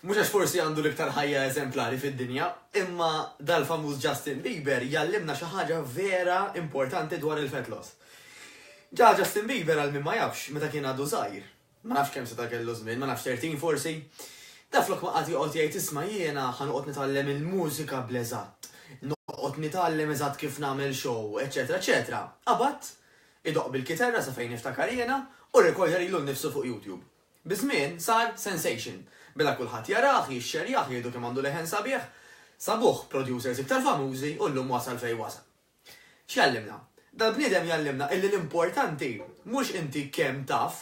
Mhux għax forsi għandu l-iktar ħajja eżemplari fid-dinja, imma dal-famuż Justin Bieber jgħallimna xi ħaġa vera importanti dwar il-fat loss. Ġa Justin Bieber għal min ma jafx, meta kien għadu żgħir, ma nafx kemm seta' kellu żmien, ma nafx 13 forsi, da flok ma qagħad joqgħod jgħid isma' jiena ħa noqgħod nitgħallem il-mużika bl-eżatt, noqgħod nitgħallem eżatt kif nagħmel show, eċċetera eċċetera, qabad idoqq bil-kiterra sa fejn niftakar jiena u rrekordja lilu nnifsu fuq YouTube. Biż-żmien sar sensation. Beda kulħadd jarah, jixxerjah, jgħidu kemm għandu leħen sabiħ. Sabuh producers iktar famużi u llum wasal fejn wasal. X'jgħallimna? Dal-bniedem jgħallimna illi l-importanti mhux inti kemm taf,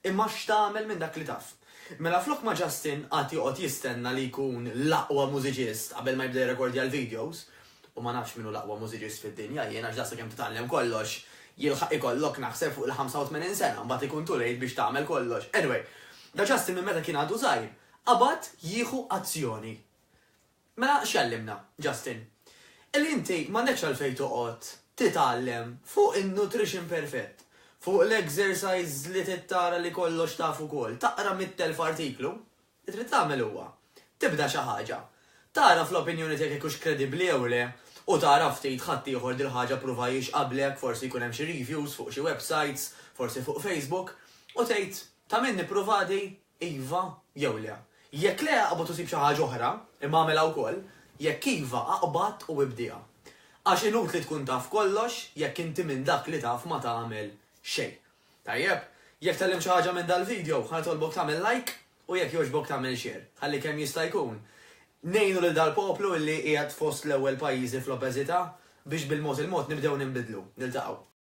imma x'tagħmel minn dak li taf. Mela flok ma Justin qagħad joqgħod jistenna li jkun l-aqwa mużiċist qabel ma jibda jirrekordja l-videos, u ma nafx min hu l-aqwa mużiċist fid-dinja jien għax daqskemm titgħallem kollox jilħaq ikollok naħseb fuq il-85 sena mbagħad ikun too late biex tagħmel kollox. Anyway, da Justin minn meta kien għadu żgħir qabad jieħu azzjoni. Mela x'jgħallimna Justin? Illi inti m'għandekx għalfejn toqgħod titgħallem fuq in-nutrition perfett, fuq l-exercise li trid tara li kollox taf ukoll, taqra 100,000 artiklu, Li trid tagħmel huwa, tibda xi ħaġa, tagħraf l-opinjoni tiegħek jekk hux kredibbli jew le, u tagħraf ftit ħaddieħor dil-ħaġa ppruvahiex qablek, forsi jkun hemm xi reviews fuq xi websites, forsi fuq Facebook, u tgħid, ta' min nippruvha di, iva jew le. Jekk le aqbad u sib xi ħaġa oħra, imma agħmilha wkoll, jekk iva aqbad u ibdieha. Għax inutli tkun taf kollox jekk inti minn dak li taf ma tagħmel xejn. Tajjeb, jekk tgħallimt xi ħaġa minn dal-video, ħa nitolbok tagħmel like u jekk jogħġbok tagħmel share, ħalli kemm jista' jkun ngħinu lil dal-poplu illi qiegħed fost l-ewwel pajjiżi fl-obeżità biex bil-mod il-mod nibdew ninbidlu. Niltaqgħu.